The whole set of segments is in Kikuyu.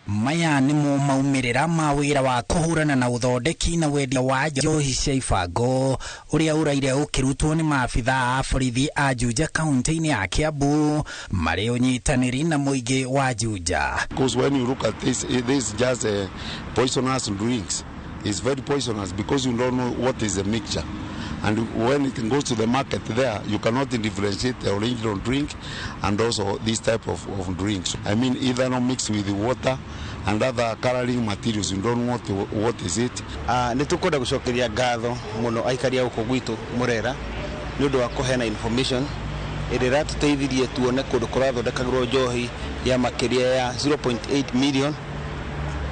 Maya nĩmo maumĩrĩra ma wĩra wa kũhũrana na ũthondeki na wendia wa njohi cia ibango ũrĩa ũraire ũkĩrutwo nĩ maabitha a borithi a Juja kaunti-inĩ ya Kiambu marĩ ũnyitanĩri na mũingĩ wa Juja. Because when you look at this, this is just a poisonous drinks. It's very poisonous because you don't know what is the mixture. And when it goes to the market there, you cannot differentiate the original drink and also this type of drinks. I mean, ethanol mixed with the water and other coloring materials. You don't know what is it. Nĩ tũkwenda gũcokeria ngatho mũno aikari a gũkũ gwitũ Murera nĩ ũndũ wa kũheana information ĩrĩa ĩratũteithirie tuone kũndũ kũrathondekagĩrwo njohi ya makĩria ya 0.8 million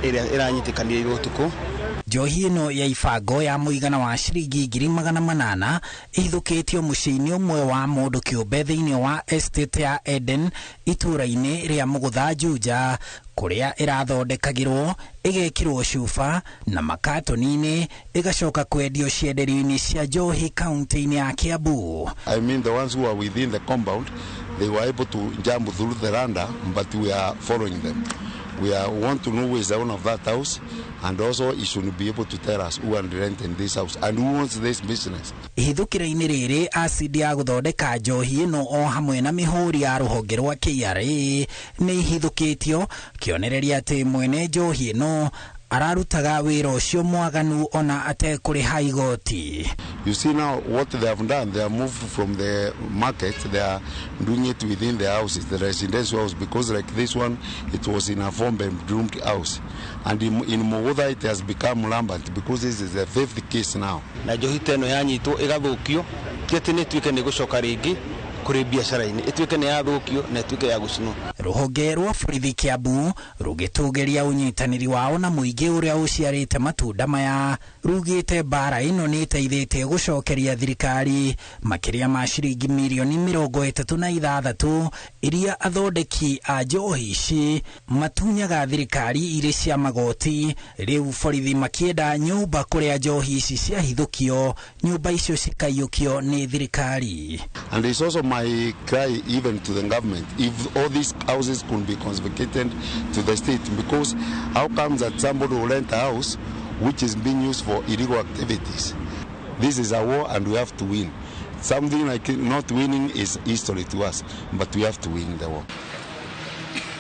ĩrĩa ĩranyitĩkanĩirwo ũtukũ. Njohi ĩno ya ibango ya mũigana wa ciringi 800,000 ĩhithũkĩtio mũciĩ-inĩ ũmwe wa mũndũ kĩũmbe thĩinĩ wa estate ya Eden itũũra-inĩ rĩa Mũgũtha Juja kũrĩa ĩrathondekagĩrwo ĩgekĩrwo cuba na makatoni-inĩ ĩgacoka kwendio cienderio-inĩ cia njohi kaunti-inĩ ya Kiambu. I mean, the ones who are within the compound, they were able to jump through the veranda, but we are following them. We want to know who is the owner of that house, and also he should be able to tell us who are renting this house and who owns this business. Ihithũkĩra-inĩ rĩrĩ acidi ya gũthondeka njohi ĩno o hamwe na mĩhũri ya rũhonge rwa KRA nĩ ihithũkĩtio kĩonereria atĩ mwene njohi ĩno ararutaga wĩra ũcio mwaganu ona atekũrĩha igoti. You see now what they have done, they have moved from the market, they are doing it within the houses, the residential house, because like this one, it was in a 4-bedroom house. And in Mugutha it has become rampant because this is the 5th case now. Na njohi ta ĩno yanyitwo ĩgathũkio, ti atĩ nĩ ĩtuĩke nĩ gũcoka rĩngĩ kũrĩ biacara-inĩ, ĩtuĩke nĩ yathũkio na ĩtuĩke ya gũcinwo. Rũhonge rwa borithi Kiambu rũgĩtũgĩria ũnyitanĩri wao na mũingĩ ũrĩa ũciarĩte matunda maya rugĩte mbara ĩno nĩ ĩteithĩtie gũcokeria thirikari makĩria ma ciringi mirioni 36 iria athondeki a njohi ici matunyaga thirikari irĩ cia magoti. Rĩu borithi makĩenda nyũmba kũrĩa njohi ici ciahithũkio, nyũmba icio cikaiyũkio nĩ thirikari. And it's also my cry even to the government, if all these houses could be confiscated to the state, because how comes that somebody will rent a house which is being used for illegal activities? This is a war and we have to win. Something like not winning is history to us, but we have to win the war.